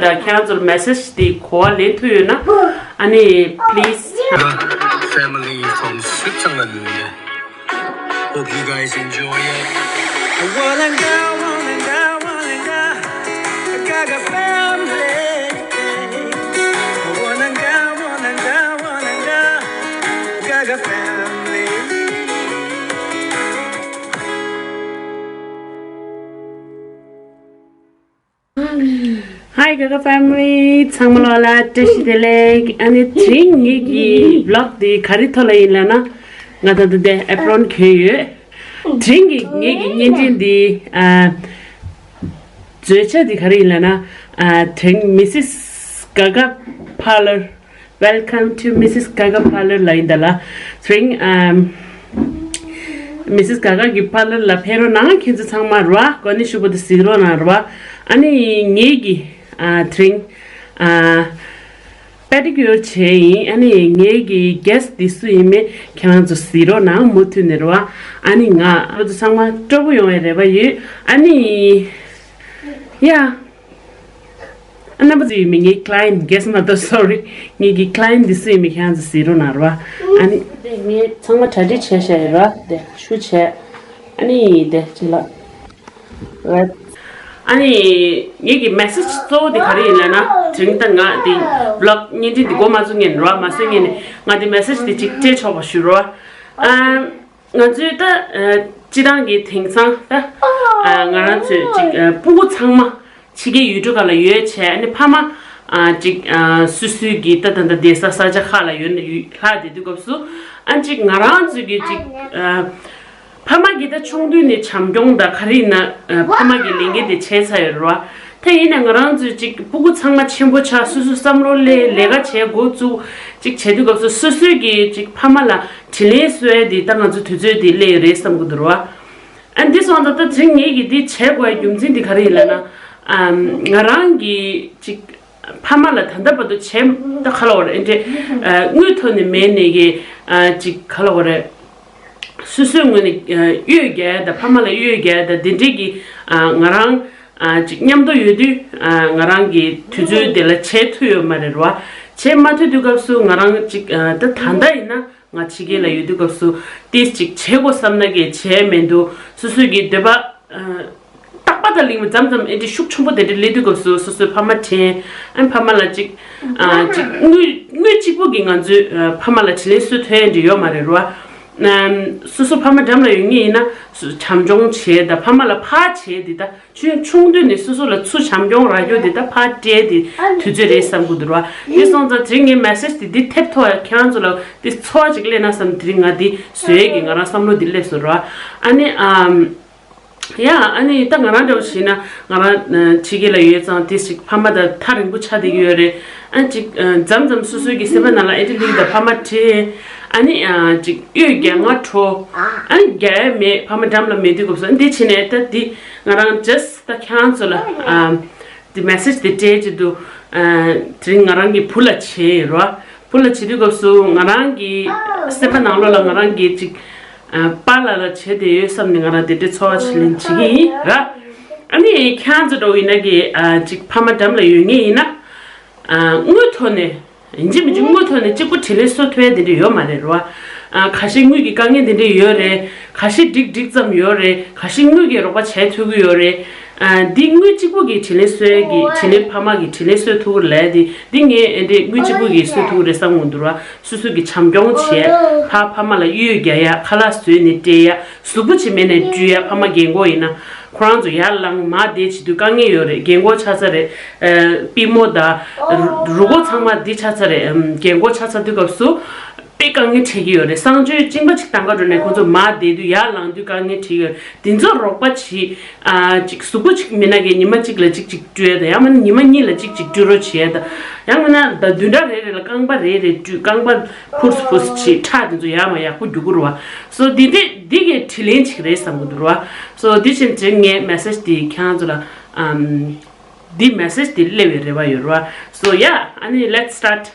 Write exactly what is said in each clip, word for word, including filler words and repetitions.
ད་ཁྱེད་རང་ཚོར་མེ་སེཇ་དེ་གོ་བ་ལེན་ཐུབ་ཡོད་ན། ཨ་ནི་please. Family from Switzerland. Hope you guys enjoy it. Wanna go, wanna go, wanna go. I got a family. Wanna go, wanna go, wanna go. Got a family. Hi Gaga family. ཚང་མ་ལོ་ལ་བཀྲ་ཤིས་བདེ་ལེགས། ཨ་ནི་དེ་རིང་ངེད་ཀྱི་vlog དེ་ག་རེ་ཐོག་ལ་ཡིན་ལབ་ན། ང་ད་ལྟ་དེ་apron གྱོན་ཡོད། དེ་རིང་གི་ངེད་ཀྱི་བརྙན་འཕྲིན་འདི་ཨ། བརྗོད་བྱ་འདི་ག་རེ་ཡིན་ལབ་ན། ཨ། དེ་རིང་Missus Gaga Parlor. Welcome to Missus Gaga Parlor ལབ་ཡིན་ད་ལ། དེ་རིང་ཨམ། Missus Gaga གི་པར་ལར་ལ་ཕེབས་རོགས་གནང་། ཁྱེད་ཚོ་ཚང་མ་རེད་བ། གོ་ནི་ཤུགས་པོ་དེ་གཟིགས་རོགས་གནང་རེད་བ། ཨ་ནི་ངེད་ཀྱི་ཨ། དེ་རིང་ཨ། པེ་ཌི་ཀིའུར་བྱས་ཡིན། ཨ་ནི་ངེད་ཀྱི་གྷེ་སི་ཊི་འདི་སུ་ཡིན་མིན་ཁྱེད་རང་ཚོ་གཟིགས་རོགས་གནང་། མུ་མཐུད་ནས་རེད་བ། ཨ་ནི་ང་ཁྱེད་ཚོ་ཚང་མ་སྤྲོ་པོ་ཡོང་བའི་རེ་བ་ཡོད། ཨ་ནི་ཡ། ཨ། རྣམ་པ་ཚོ་ཡིན་མིན་ངའི་client, guest མ་གཏོགས། sorry. ངེད་ཀྱི་client འདི་སུ་ཡིན་མིན་ཁྱེད་རང་ཚོ་གཟིགས་རོགས་གནང་རོགས། ཨ་ནི་དེ་ངས་ཚང་མ་གྲ་སྒྲིག་བྱས་བཞག་ཡོད་ར། དེ་ཞུ་བྱས། ཨ་ནི་དེ་ཅི་ལ། ཨ་ནི་ངེད་ཀྱི་མེ་སེཇ་གཙོ་བོ་དེ་ག་རེ་ཡིན་ལབ་ན། དེ་རིང་ད་ང་དེ་vlog བརྙན་འཕྲིན་འདི་འགོ་མ་བཙུགས་སྔོན་ར། མ་བཟོས་སྔོན་ནས་ང་དེ་མེ་སེཇ་དེ་ཅིག་སྤྲད་ཆོག་པ་ཞུ་རོགས། ཨ། ང་ཚོའི་ད་ཨ། སྤྱི་བཏང་གི་དེང་སང་ད་ཨ། ང་རང་ཚོའི་ཅིག་ཨ། སྤུ་གུ་ཚང་མ་ཕྱི་རྒྱལ་ཡུལ་གྲུ་ཁག་ལ་ཡོད་བྱས། ཨ་ནི་ཕ་མ་ཨ། ཅིག་ཨ། སོ་སོའི་གི་ད་ད་ད་བསྡད་ས་ས་ཆ་ཁག་ལ་ཡོད་ན་ཡུལ་ལྷག་བསྡད་དུས་སྐབས་སུ། ཨ། ཅིག་ང་རང་ཚོའི་གི་ཅིག་ཨ། ཕ་མ་གི་ད་ཆུང་དུས་ནས་བྱམས་སྐྱོང་དང་ག་རེ་ཡིན་ན། ཨ། ཕ་མ་གི་ལས་འགན་དེ་བྱས་ཚར་ཡོད་རེད་བ། དེ་ཡིན་ན་ང་རང་ཚོའི་ཅིག་སྤུ་གུ་ཚང་མ་ཆེན་པོ་ཆགས། སོ་སོ་བསམ་བློ་སླེབས། ལས་ཀ་བྱེད་འགོ་བཙུགས། ཅིག་བྱེད་དུས་སྐབས་སུ་སོ་སོའི་གི་ཅིག་ཕ་མ་ལ་དྲིན་ལན་གསོ་ཡ་དེ་ད་ང་ཚོ་དུས་ཚོད་དེ་སླེབས་ཡོད་རེད་བསམ་གི་འདུག་རེད་བ། ཨ། འདི་སོང་ཙང་ད་དེ་རིང་ངེད་ཀྱིས་འདི་བྱེད་དགོས་ཡ་རྒྱུ་མཚན་དེ་ག་རེ་ཡིན་ལབ་ན། ཨམ། ང་རང་གི་ཅིག་ཕ་མ་ལ་ད་ལྟ་བར་དུ་བྱས་ད་ག་ལབ་དགོས་རེད། ཨེ་འདྲས་ཨ། དངུལ་ཐོག་ནས་མེད་ནས་ཀྱི་ཨ། ཅིག་ག་ལབ་དགོས་རེད། སོ་སོའི་ངོས་ནས་ཨ། གཡོལ་རྒྱག་ཡ་དང་ཕ་མ་ལ་གཡོལ་རྒྱག་ཡ་དང་དེ་འདྲས་ཀྱི་ཨ། ང་རང་ཨ། ཅིག་མཉམ་དུ་ཡོད་དུས་ཨ། ང་རང་གི་དུས་ཚོད་དེ་ལ་བྱེད་ཐུབ་ཡོད་མ་རེད་རེད་བ། བྱེད་མ་ཐུབ་དུས་སྐབས་སུ་ང་རང་ཅིག་ཨ། ད་ད་ལྟ་ཡིན་ན་ང་ཕྱི་རྒྱལ་ལ་ཡོད་དུས་སྐབས་སུ་ཏིས་ཅིག་བྱེད་དགོས་བསམ་ན་གི་བྱས་མི་འདུག་སོ་སོའི་གི་འདོད་པ་ཨ། རྟག་པ་དང་ལིང་མ་མཚམས་མཚམས་ཨེ་འདྲས་ཤུགས་ཆེན་པོ་དེ་འདྲས་སླེབས་དུས་སྐབས་སུ་སོ་སོའི་ཕ་མ་དྲན། ཨ། ཕ་མ་ལ་ཅིག་ཨ། ཅིག་དངུལ་དངུལ་གཅིག་པོ་གིས་ང་ཚོའི་ཨ། ཕ་མ་ལ་དྲིན་ལན་གསོ་ཐུབ་ཡ་འདྲས་ཡོད་མ་རེད་རེད་བ། ཨམ། སོ་སོ་ཕ་མ་འགྲམ་ལ་ཡོད་མཁན་ཡིན་ན་སོ་བྱམས་སྐྱོང་བྱས་དང་ཕ་མ་ལ་ཕར་བྱས་དེ་ད། ཆུང་ཆུང་དུས་ནས་སོ་སོ་ལ་ཚུར་བྱམས་སྐྱོང་རག་རྒྱུ་དེ་ད་ཕར་སྤྲད་དེ་དུས་ཚོད་རེད་བསམ་གི་འདུག་ར། དེ་སོང་ཙང་དེ་རིང་ངའི་མེ་སེཇ་དེ་འདི་ཐེབས་ཐུབ་པ་ཁྱེད་རང་ཚོ་ལ་དེ་ཚོར་བ་ཅིག་སླེབས་ན་བསམ། དེ་རིང་ང་འདི་བཟོ་ཡས་ཀྱི་ང་རང་བསམ་བློ་འདི་སླེབས་སོང་ར། ཨ་ནི་ཨམ། ཡ། ཨ་ནི་ད་ང་རང་འདྲ་བོ་བྱས་ན་ང་རང་ཕྱི་རྒྱལ་ལ་ཡོད་ཙང་དེ་ཞིག་ཕ་མ་དང་ཐག་རིང་པོ་ཆགས་བསྡད་ཀྱི་ཡོད་རེད། ཨ། ཅིག་མཚམས་མཚམས་སོ་སོའི་གི་སེམས་པ་ནང་ལ་ཨེ་འདྲས་ལིང་དང་ཕ་མ་དྲན། ཨ་ནི་ཨ། ཅིག་གཡོལ་རྒྱག་ང་ཁྲོ། ཨ་ནི་རྒྱག་ཡ་མེད། ཕ་མ་འགྲམ་ལ་མེད་དུས་སྐབས་སུ་འདི་བྱས་ནས་ད་འདི་ང་རང་just ད་ཁྱེད་རང་ཚོ་ལ་ཨ། འདི་མེ་སེཇ་དེ་སྤྲད་ཀྱི་འདུག་ཨ། དེ་རིང་ང་རང་གི་བུ་ལ་བྱས་རོ། བུ་ལ་བྱེད་དུས་སྐབས་སུ་ང་རང་གི་སེམས་པ་ནང་ལོགས་ལ་ང་རང་གི་ཅིག་ཨ། པཱ་ལགས་ལ་བྱས་བསྡད་ཡོད་བསམ་ནས་ང་རང་དེ་འདྲའི་ཚོར་བ་ཞིག་ལེན་བྱེད་ཀྱི་ཡིན་ར། ཨ་ནི་ཁྱེད་རང་ཚོ་འདྲ་བོ་ཡིན་ན་གི་ཨ། ཅིག་ཕ་མ་འགྲམ་ལ་ཡོད་མཁན་ཡིན་ན་ཨ། དངུལ་ཐོག་ནས། ཡིན་གཅིག་མིན་གཅིག་དངུལ་ཐོག་ནས་གཅིག་པུ་དྲིན་ལན་གསོ་ཐུབ་ཡ་དེ་འདྲ་ཡོད་མ་རེད་རོ། ཨ། ཁ་ཤས་དངུལ་གྱི་དཀའ་ངལ་དེ་འདྲ་ཡོད་རེད། ཁ་ཤས་འགྲིག་འགྲིག་ཙམ་ཡོད་རེད། ཁ་ཤས་དངུལ་གྱིས་རོགས་པ་བྱས་ཐུབ་ཀྱི་ཡོད་རེད། ཨ། འདི་དངུལ་གཅིག་པུ་གིས་དྲིན་ལན་གསོ་ཡ་གི་དྲིན་ལན་ཕ་མ་གིས་དྲིན་ལན་གསོ་ཐུབ་ཀྱི་རེད་དེ། འདི་ངས་ཨེ་འདྲས་དངུལ་གཅིག་པུ་གིས་གསོ་ཐུབ་ཀྱི་རེད་བསམ་གྱི་མི་འདུག་ར། སོ་སོ་གི་བྱམས་སྐྱོང་བྱས། ཕ་ཕ་མ་ལ་གཡོལ་རྒྱག་ཡ། ཁ་ལག་བཟོས་ནས་སྤྲད་ཡ། གཟུགས་པོ་ཅིག་མེད་ནས་སྤྲུལ་ཡ། ཕ་མ་རྒན་གོག་ཡིན་ན། ཁོ་རང་ཚོ་ཡར་ལངས་མར་བསྡད་བྱེད་དུས་དཀའ་ངལ་ཡོད་རེད། རྒན་གོག་ཆགས་ཚར་རེད། ཨ། པུས་མོ་དང་རུས་ཁོག་ཚང་མ་འདི་ཆགས་ཚར་རེད། ཨམ། རྒན་གོག་ཆགས་ཚར་དུས་སྐབས་སུ་དཔེ་དཀའ་ངལ་འཕྲད་ཀྱི་ཡོད་རེད། གསང་སྤྱོད་གཅིན་པ་ཅིག་བཏང་ག་འགྲོ་ནས་ཁོ་ཚོ་མར་བསྡད་དུས་ཡར་ལངས་དུས་དཀའ་ངལ་འཕྲད་ཀྱི་ཡོད་རེད། དེ་ཚོར་རོགས་པ་བྱེད། ཨ། ཅིག་གཟུགས་པོ་ཅིག་མེད་ན་གི་ཉི་མ་གཅིག་ལ་གཅིག་ཅིག་སྤྲུལ་ཡ་དང་། ཡང་མིན་ན་ཉི་མ་གཉིས་ལ་གཅིག་ཅིག་སྤྲུལ་རོགས་བྱེད་ཡ་དང་། ཡང་མིན་ན་ཟླ་བདུན་ཕྲག་རེ་རེ་ལ་རྐང་པ་རེ་རེ་སྤྲུལ། རྐང་པ་ཕུར་ཕུར་བྱེད། ཁྲག་དེ་ཚོ་ཡར་མར་ཡག་པོ་རྒྱུག་གི་རེད་བ། སོ་འདི་འདི་འདི་གའི་དྲིན་ལན་ཅིག་རེད་བསམ་གི་འདུག་ར། སོ་འདི་བཞིན་དྲིན་ངའི་མེ་སེཇ་འདི་ཁྱེད་རང་ཚོ་ལ་ཨམ། འདི་མེ་སེཇ་འདི་སླེབས་པའི་རེ་བ་ཡོད་ར། སོ་ཡ། ཨ་ནི་let's start.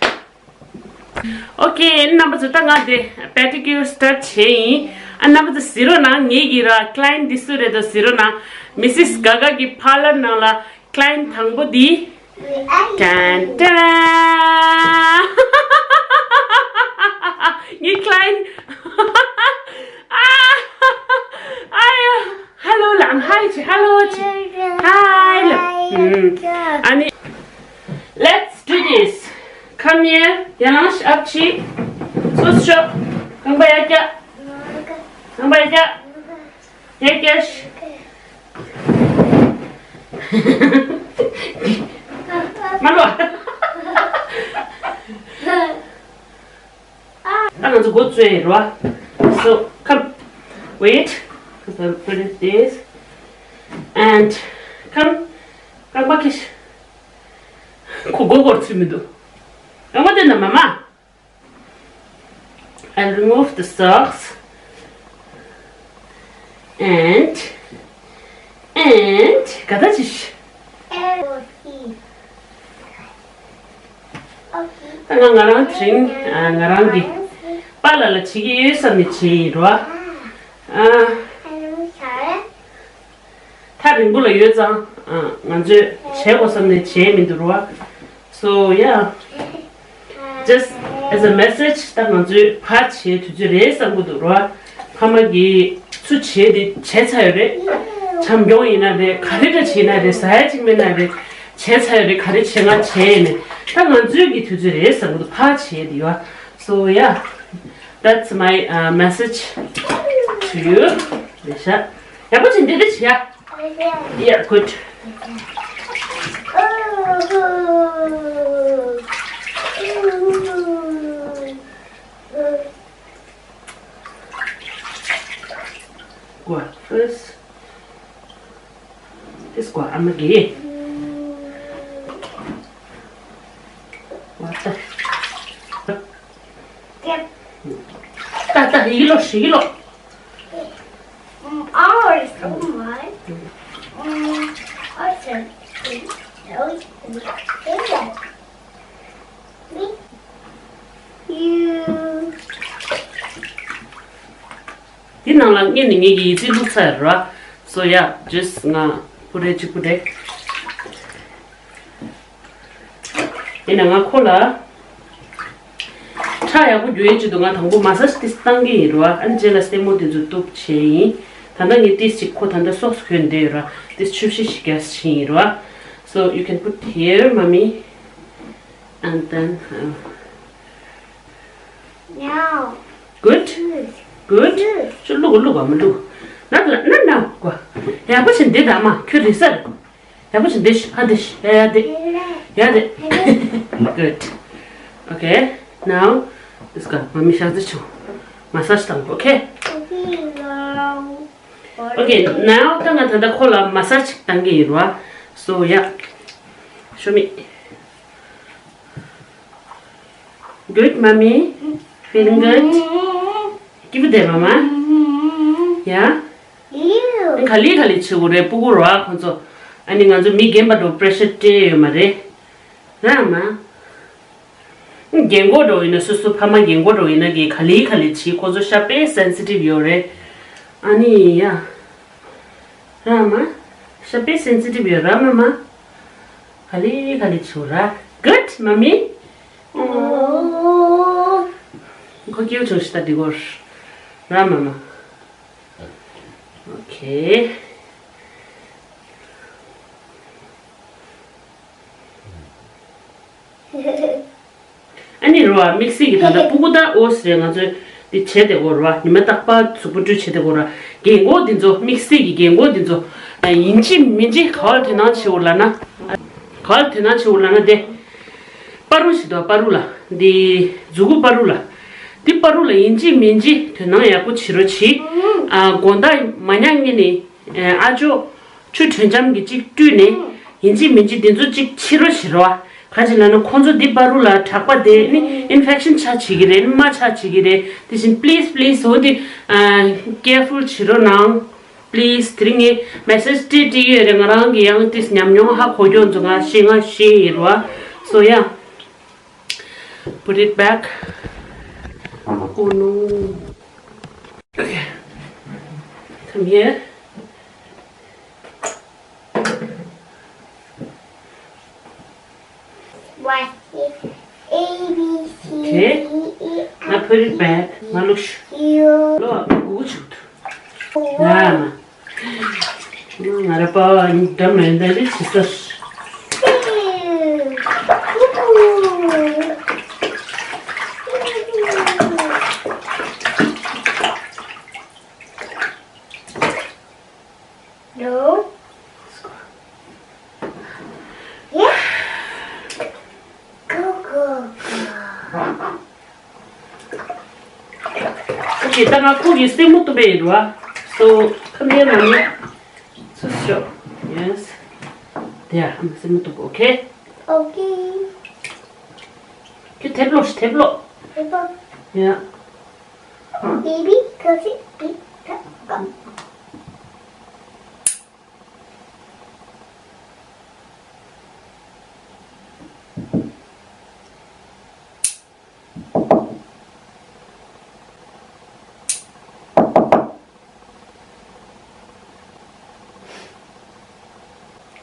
Okay, རྣམ་པ་ཚོ། ད་ང་དེ་པེ་ཌི་ཀིའུར་སི་ཊར་ཊི་བྱས་ཡིན། ཨ། རྣམ་པ་ཚོ་གཟིགས་རོགས་གནང་། ངེད་ཀྱི་ར་ཀི་ལ་ཡན་ཊི་འདི་སུ་རེད་འདུག་གཟིགས་རོགས་གནང་། མི་སིས་ག་ག་གི་པར་ལར་ནང་ལ་ཀི་ལ་ཡན་ཊི་དང་པོ་འདི། ཏན་ཏན། ངའི་client། ཨ། ཨ་ཡ། Hello ལབ། Hi ཅི། Hello ཅི། Hi ལབ། ཨ་ནི། Let's do this. Come here. ཡར་ལངས་ཤིག་ཨབ་ཅི། སོ་སོ་ཤོག་རྐང་པ་ཡར་བཀྱག་རྐང་པ་ཡར་བཀྱག་ཡར་བཀྱག་ཤིག་མ་ལོ། ད་ང་ཚོ་འགོ་བཙུགས་ཡིན་རོ། So, come. Wait. Cause I'll put it this. And come. རྐང་པ་ཁྱེར་ཤིག་ཁོ་མགོ་སྐོར་ཚུད་མི་འདུག་རྐང་པ་དེ་ན་མ་མ། I'll remove the socks. And, and ག་ད་ཅི་ཤི། ད་ང་ང་རང་དེ་རིང་ང་རང་གི་པཱ་ལགས་ལ་བྱེད་ཀྱི་ཡོད་བསམ་ནས་བྱས་ཡིན་རོ། ཨ། ཐག་རིང་པོ་ལ་ཡོད་ཙང་ང་ཚོས་བྱེད་དགོས་བསམ་ནས་བྱས་མི་འདུག་རོ། So yeah, just as a message. ད་ང་ཚོས་ཕར་བྱེད་དུས་ཚོད་རེད་བསམ་གྱི་འདུག་རོ། ཕ་མ་གིས་ཚུར་བྱེད་དེ་བྱས་ཚར་ཡོད་རེད། བྱམས་སྐྱོང་ཡིན་ན་རེད། ག་རེ་འདྲ་བྱས་ན་རེད། ཟ་ཡ་གཅིག་མིན་ན་རེད། བྱས་ཚར་ཡོད་རེད། ག་རེ་བྱེད་ང་བྱས་ནས་ད་ང་ཚོའི་གི་དུས་ཚོད་རེད་བསམ་གྱི་འདུག་ཕར་བྱེད་དེ་ཡོད། So yeah, that's my uh, message to you. རེད་ཤག་ཡག་པོ་བྱེད། འདི་འདི་བྱེད་ཡ། Yeah, good. Go on, first. This go, I'm a gay. What the? Yep. Ta ta, hilo, hilo. Mm, ours, oh my. Mm, ours. དེ་ནང་ལ་ངས་ནི་ངེད་ཀྱི་ཡི་ཙི་བླུགས་ཚར་ར། So yeah, just ང་པུ་རེ་གཅིག་པུ་རེ། ཡིན་ན་ང་ཁོ་ལ་ཁྲག་ཡག་པོ་རྒྱུ་ཡས་ཆེད་དུ་ང་དང་པོ་མ་སཱ་ཇི་ཏིས་བཏང་གི་ཡིན་ར། ཨ་ནི་རྗེས་ལ་སྟེ་མོ་དེ་ཚོ་གཏུབ་བྱས་ཡིན། ད་ལྟ་ངས་ཏིས་ཅིག་ཁོ་ད་ལྟ་སོགས་གོན་བསྡད་ཡོད་ར། ཏིས་ཆུ་བཤལ་ཞིག་རྒྱག་བྱས་ཡིན་ར། So you can put here, mommy. And then, uh, No. Good. Good. Good. ཅུ་བླུག་བླུག་བ་མི་བླུག་ན་ན་ན་གོ་ཡག་པོ་བྱེད་འདི་དང་མ་ཁྱོད་རེ་སར། ཡག་པོ་བྱེད་འདི་ཧ་འདི་ཡ་ཡ་འདི། ཡ་འདི། Good. Okay. Now, let's go. Mommy ཞག་ཙི་ཆུ། མ་སཱ་ཇི་དང་། Okay. Okay. Now ད་ང་ད་ལྟ་ཁོ་ལ་མ་སཱ་ཇི་བཏང་གི་ཡིན་ར། So yeah. Show me. Good, mommy. Feeling good? Give it there, mama. Yeah? ག་ལེ་ག་ལེ་བྱེད་དགོས་རེད་སྤུ་གུ་རོ་ཨ་ཁོང་ཚོ། ཨ་ནི་ང་ཚོ་མི་རྒན་པ་འགྲོ་པྲེ་ཤར་སྤྲད་ཡོད་མ་རེད། ར་མ། རྒན་གོག་འགྲོ་ཡིན་ན་སོ་སོ་ཕ་མ་རྒན་གོག་འགྲོ་ཡིན་ན་གི་ག་ལེ་ག་ལེ་བྱེད་ཁོང་ཚོ་ཤ་པེ་སེན་སི་ཊིབ་ཡོད་རེད། ཨ་ནི་ཡ། ར་མ། ཤ་པེ་སེན་སི་ཊིབ་ཡོད་ར་མ་མ། ག་ལེ་ག་ལེ་བྱེད་ར། Good, mommy. ཁོ་སྐྱེའུ་ཆུང་ཞིག་ལྟ་དེ་གོ་ར་མ་མ། Okay. ཨ་ནི་རོ་ཨ་དམིགས་བསལ་གྱི་ད་ལྟ་སྤུ་གུ་དང་ཨོ་སི་རེད། ང་ཚོས་འདི་བྱས་ཏེ་གོ་རོ་ཨ་ཉི་མ་རྟག་པར་གཟུགས་པོ་བཀྲུས་བྱས་ཏེ་གོ་རོ་ཨ་རྒན་གོག་འདི་ཚོ་དམིགས་བསལ་གྱི་རྒན་གོག་འདི་ཚོ་ཡིན་གཅིག་མིན་གཅིག་ག་བར་དོ་སྣང་བྱེད་འོ་ལ་ན། ག་བར་དོ་སྣང་བྱེད་འོ་ལ་ན་དེ། པ་རུ་ཞིག་འདུག་པ་རུ་ལ། འདི་མཛུ་གུ་པ་རུ་ལ། འདི་པ་རུ་ལ་ཡིན་གཅིག་མིན་གཅིག་དོ་སྣང་ཡག་པོ་བྱེད་རོགས་གྱིས། ཨ་དགོང་དག་མ་ཉལ་སྔོན་ནས་ཨ་ཅོ་ཆུ་དྲོན་འཇམ་གྱི་གཅིག་བཀྲུས་ནས་ཡིན་གཅིག་མིན་གཅིག་འདི་ཚོ་གཅིག་ཕྱི་རོགས་བྱེད་རོགས། ག་ཅི་ལབ་ན་ཁོང་ཚོ་འདི་པ་རུ་ལ་དྲེག་པ་དེ་ནི་ཨིན་ཕེག་ཤན་ཆགས་བྱེད་ཀྱི་རེད། རྨ་ཆགས་བྱེད་ཀྱི་རེད། དེ་བཞིན་པི་ལི་སི་པི་ལི་སི་འོ་འདི་ཨ་ཀེར་ཕུལ་བྱེད་རོགས་གནང་། པི་ལི་སི། དེ་རིང་ངས་མེ་སེ་ཇི་སྤྲད་སྤྲད་ཡོད་རེད། ང་རང་གི་ཡང་ཏིས་ཉམས་མྱོང་ཧ་གོ་རྒྱུ་འཛུགས་ང་ཤེས་ང་ཤེས་ཡིན་རོ། So yeah, put it back. Oh no. Okay. Come here. What is A B C Okay. D E F I put it back. Now look. Q. Look, good. Wow. ང་ར་པ་འདྲ་མེད་འདྲ་ལི་ཆི་སར། No. Yeah. Go, go, go. Okay, ད་ང་ཁོ་གི་སེན་མོ་གཏུབ་པའི་རེད་བ། So, come here, mommy. So, sure. Yes. There, I'm going to go, okay? Okay. Okay, table, table. Table. Yeah. Baby, cause it big.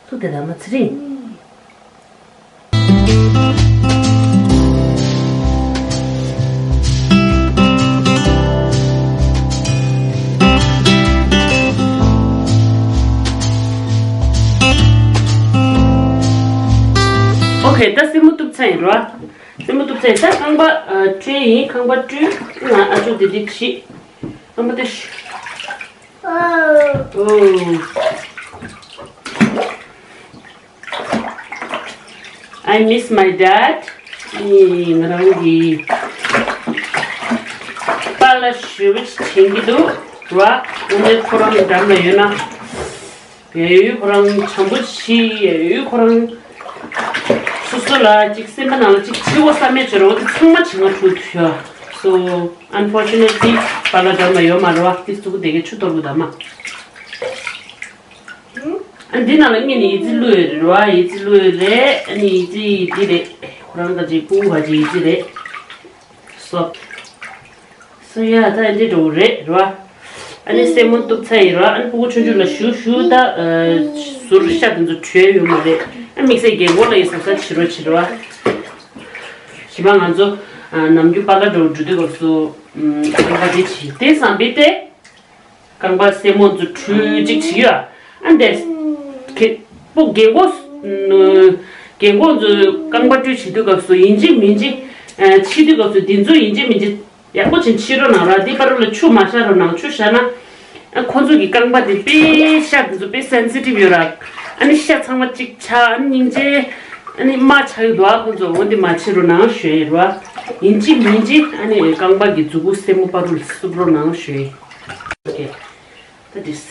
ཚུགས་དེ་ལ་མ་ཚེ་རིང་། ཨོ་ཁེ། ད་སེན་མོ་གཏུབ་ཚར་ཡིན་རོ། སེན་མོ་གཏུབ་ཚར་ཡིན། ད་རྐང་པ་ཨ་བཀྲུས་ཡིན། རྐང་པ་བཀྲུས། ང་ཨ་ཅོ་དེ་དེ་བྱེད། རྐང་པ་དེ་ཤི། Oh. I miss my dad. ཨི་ང་རང་གི་པཱ་ལགས་ཞེ་པོ་ཅིག་དྲན་གྱི་འདུག་ར། དངོས་གནས་ཁོ་རང་འགྲམ་ལ་ཡོད་ན། ཡ་ཡོད་ཁོ་རང་བྱམས་པོ་ཆེ། ཡ་ཡོད་ཁོ་རང་སོ་སོ་ལ་ཅིག་སེམས་པ་ནང་ལ་ཅིག་བྱེད་དགོས་བསམ་མེད་བྱེད་རོགས་དེ་ཚང་མ་བྱེད་ང་ཐུག་ཐུག་ཡ། So unfortunately པཱ་ལགས་འགྲམ་ལ་ཡོད་མ་རེད་བ། དེ་གཙུག་གི་དེ་གའི་ཆུ་གཏོར་དགོས་ད་མ། ཨ་འདི་ནང་ལ་ངས་ནི་ཡི་ཙི་བླུགས་ཡོད་རེད་བ། ཡི་ཙི་བླུགས་ཡོད་རེད། ཨ་ནི་ཡི་ཙི་འདི་རེད། ཁོ་རང་ག་ཅིག་སྤུ་གུ་ག་ཅིག་ཡི་ཙི་རེད། སོ། སོ་ཡ་ད་འདི་འགྲོ་རེད་ར། ཨ་ནི་སེན་མོ་གཏུབ་ཚར་ཡིན་ར། ཨ་ནི་སྤུ་གུ་ཆུང་ཆུང་ལ་ཞུ་ཞུ་ད། ཟུར་ཤ་དེ་ཚོ་བྲོས་ཡོད་མ་རེད། ཨ་དམིགས་བསལ་རྒན་གོག་ལ་ཡི་ཟ་ས་བྱེད་རོགས་བྱེད་རོགས། ཞི་མ་ང་ཚོ་ནམ་རྒྱུན་པཱ་ལགས་འགྲོ་འགྲོ་དུས་སྐབས་སུ་ཨམ་ཨ་ཁ་དེ་བྱེད་དེ་བསམ་པའི་ཏེ། རྐང་པ་སེན་མོ་ཚོ་འཁྲུད་ཅིག་བྱེད་ཡོད། ཨ་འདས་ཁེ་པོ་རྒན་གོག་རྒན་གོག་ཚོ་རྐང་པ་འཁྲུད་བྱེད་དུས་སྐབས་སུ་ཡིན་གཅིག་མིན་གཅིག་ཕྱི་དུས་སྐབས་སུ་འདི་ཚོ་ཡིན་གཅིག་མིན་གཅིག་ཡག་པོ་ཕྱིན་ཕྱིན་རོགས་གནང་ར། འདི་པར་ལ་ཆུ་མ་བཞག་རོགས་གནང་། ཆུ་བཞག་ན་ཨ་ཁོ་ཚོ་གི་རྐང་པ་དེ་དཔེ་ཤ་དེ་ཚོ་དཔེ་སེན་སི་ཊིབ་ཡོད་ར། ཨ་ནི་ཤ་ཚང་མ་གཅིག་ཆགས། ཨ་ནི་སྙིང་རྗེ། ཨ་ནི་རྨ་ཆགས་ཡོད་འདུག་ཨ་ཁོ་ཚོ། འོ་འདི་མ་བྱེད་རོགས་གནང་ཞུ་ཡིན་ར། ཡིན་གཅིག་མིན་གཅིག་ཨ་ནི་རྐང་པ་གི་མཛུ་གུ་སེན་མོ་པར་ལ་བསུབ་རོགས་གནང་ཞུ་ཡིན། Okay, that is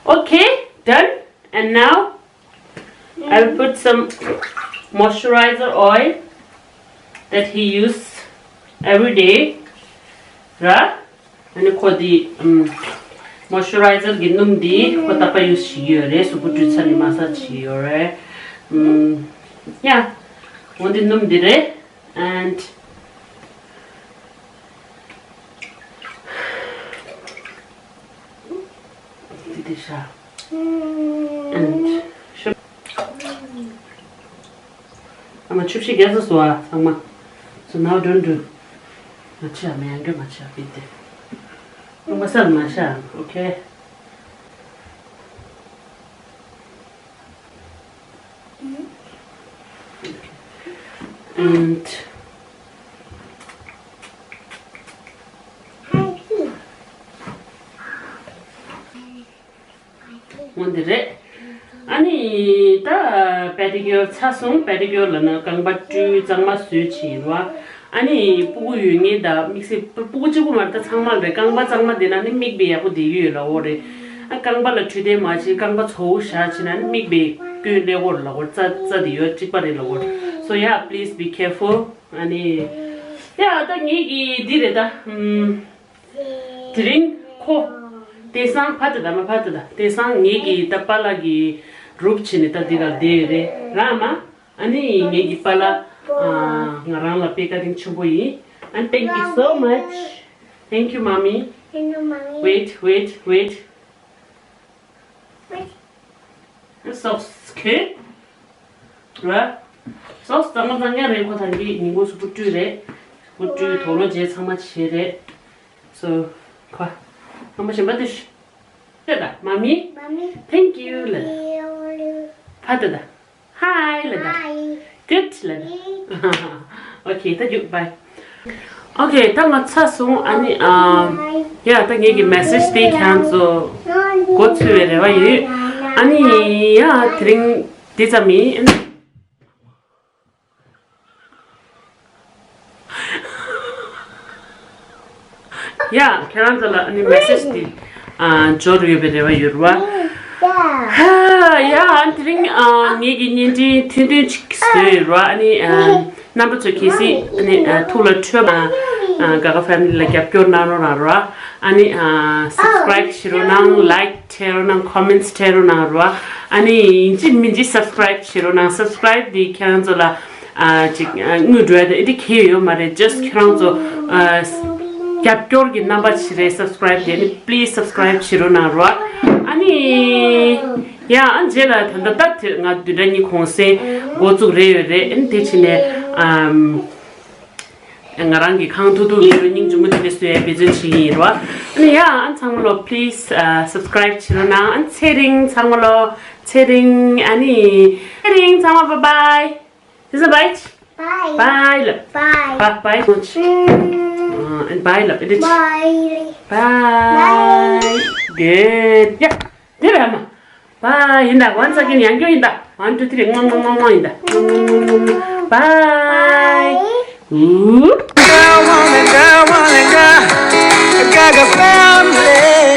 okay, done. And now I'll put some moisturizer oil that he use every day. ར། ཨ་ནི་ཁོ་དེ་ཨམ་མོ་ཨིས་ཅུ་རའི་ཛར་གི་སྣུམ་དེ་ཁོ་རྟག་པར་ཡུ་སི་བྱེད་ཀྱི་ཡོད་རེད། གཟུགས་པོ་བཀྲུས་ཚར་ནས་མ་སཱཇ་བྱེད་ཀྱི་ཡོད་རེད། ཨམ་ཡ། འོ་འདི་སྣུམ་འདི་རེད། And འདི་འདི་ཤ། And ཤ། ཨ་མ་ཆུ་བཞི་རྒྱག་ས་སོ་ཨ་ཚང་མ། So now don't do. མ་བྱེད་ཨ་མ། ཡང་འགྲོ་མ་བྱེད་ཨ་པི་དེ། ཨ་མ་སར་མ་ཤ། Okay. And འོ་འདི་རེད། ཨ་ནི་ད་པེ་ཌི་ཀིའུར་ཚར་སོང་། པེ་ཌི་ཀིའུར་ལབ་ན་རྐང་པ་བཀྲུས་གཙང་མ་བཟོས་བྱས་རོ། ཨ་ནི་སྤུ་གུ་ཡོད་མཁན་དང་དམིགས་བསལ་སྤུ་གུ་གཅིག་པུ་མ་རེད། ད་ཚང་མ་རེད། རྐང་པ་གཙང་མ་བསྡད་ན་ནི་མིག་དཔེ་ཡག་པོ་བསྡད་ཀྱི་ཡོད་ལབ་ཀྱི་ཡོད་རེད། ཨ་རྐང་པ་ལ་འཁྲུད་དེ་མ་བྱེད། རྐང་པ་བཙོག་པོ་བཞག་བྱས་ན་ནི་མིག་དཔེ་སྐྱོན་སླེབས་ཀྱི་ཡོད་ལབ་ཀྱི་ཡོད་རེད། རྩ་རྩ་དེ་ཡོད་གཅིག་པ་རེད་ལབ་ཀྱི་ཡོད་རེད། So yeah, please be careful. ཨ་ནི་ཡ་ད་ངེད་ཀྱི་འདི་རེད་ད། ཨམ། དེ་རིང་ཁོ། དེང་སང་ཕ་དེ་ད་མ་ཕ་དེ་ད། དེང་སང་ངེད་ཀྱི་ད་པཱ་ལགས་ཀྱི་རུབ་བྱས་ནས་ད་འདི་གར་བསྡད་ཡོད་རེད་ར་མ། ཨ་ནི་ངེད་ཀྱི་པཱ་ལགས་ཨ་ང་རང་ལ་དཔེ་བཀའ་དྲིན་ཆེན་པོ་ཡིན། And thank you so much. Thank you, mommy. Thank you, mommy. Wait, wait, wait. Wait. It's so cute. Right? སོ་སོ་གཙང་མ་གཙང་རྐྱང་རེད། ཁོ་ཐང་གི་ཉིན་གུང་གཟུགས་པོ་བཀྲུས་རེད། གཟུགས་པོ་བཀྲུས་དུག་ལོག་བྱས་ཚང་མ་བྱས་རེད། སོ་ཁོ་ངོ་མ་གཞན་པ་དུ་ཤི་ཤོད་ད་མ་མི། Mommy, thank you ལ། Thank you. ཕ་ད་ད། Hi ལ་ད། Hi. Good ལ་ད། Okay ད་རྒྱུག་bye. Okay ད་ང་ཚར་སོང་། ཨ་ནི་ཨམ། ཡ་ད་ངེད་ཀྱི་message དེ་ཁྱེད་ཚོ་མགོ་ཚོས་པའི་རེ་བ་ཡོད། ཨ་ནི་ཡ་དེ་རིང་འདི་ཙམ་ཡིན། ཡ་ཁྱེད་རང་ཚོ་ལ་ཨ་ནི་message དེ་ཨ་འབྱོར་ཡོད་པའི་རེ་བ་ཡོད་རེད་བ། ཧ་ཡ་ཨ་ནི་དེ་རིང་ཨ་ངེད་ཀྱི་བརྙན་འཕྲིན་ཐུང་ཐུང་ཅིག་བཟོས་ཡོད་རེད་བ། ཨ་ནི་ཨ། རྣམ་པ་ཚོ་གལ་སྲིད་ཨ་ནི་ཨ་ཐུགས་ལ་འཕྲོད་པ། ཨ་Gaga Family ལ་རྒྱབ་སྐྱོར་གནང་རོགས་གནང་རོགས། ཨ་ནི་ཨ་subscribe བྱེད་རོགས་གནང་། Like བྱེད་རོགས་གནང་། Comments བྱེད་རོགས་གནང་རོགས། ཨ་ནི་ཡིན་གཅིག་མིན་གཅིག་subscribe བྱེད་རོགས་གནང་། Subscribe དེ་ཁྱེད་རང་ཚོ་ལ་ཨ་ཅིག་ཨ་དངུལ་འགྲོ་ཡ་དེ་འདི་གལ་ཡོད་མ་རེད། just ཁྱེད་རང་ཚོ་ཨ་རྒྱབ་སྐྱོར་གྱི་རྣམ་པ་ཞིག་རེད། Subscribe དེ་ནི་please subscribe བྱེད་རོགས་གནང་རོགས། ཨ་ནི། ཡ་ཨ་རྗེས་ལ་ད་ལྟ་ད་དེ་ང་བདུན་ཕྲག་གཉིས་གོང་སེ་འགོ་བཙུགས་རེ་ཡོད་རེད། ཨ་ནི་དེ་ཕྱིན་ནས་ཨམ། ང་རང་གི་ཁང་ཐུག་ཐུག་ཡོད་རེད། སྙིང་རྗེ་མོ་དེ་ནས་བཟོས་ཡ་འབད་བརྩོན་བྱེད་ཀྱི་ཡིན་རོ། ཨ་ནི་ཡ་ཨ་ཚང་མ་ལོ་please subscribe བྱེད་རོགས་གནང་། ཨ་ཚེ་རིང་ཚང་མ་ལོ། ཚེ་རིང་ཨ་ནི། ཚེ་རིང་ཚང་མ་bye bye། This is a bye. Bye. Bye ལབ། Bye. Bye bye. Bye ལབ། Bye. Bye. Good. ཡ། འདི་རེད་ཨ་མ། Bye ཡིན་ད། Once again ཡང་སྐྱོ་ཡིན་ད། One, two, three ངོ་ངོ་ངོ་ངོ་ཡིན་ད། Bye. Ooh. Gaga Family.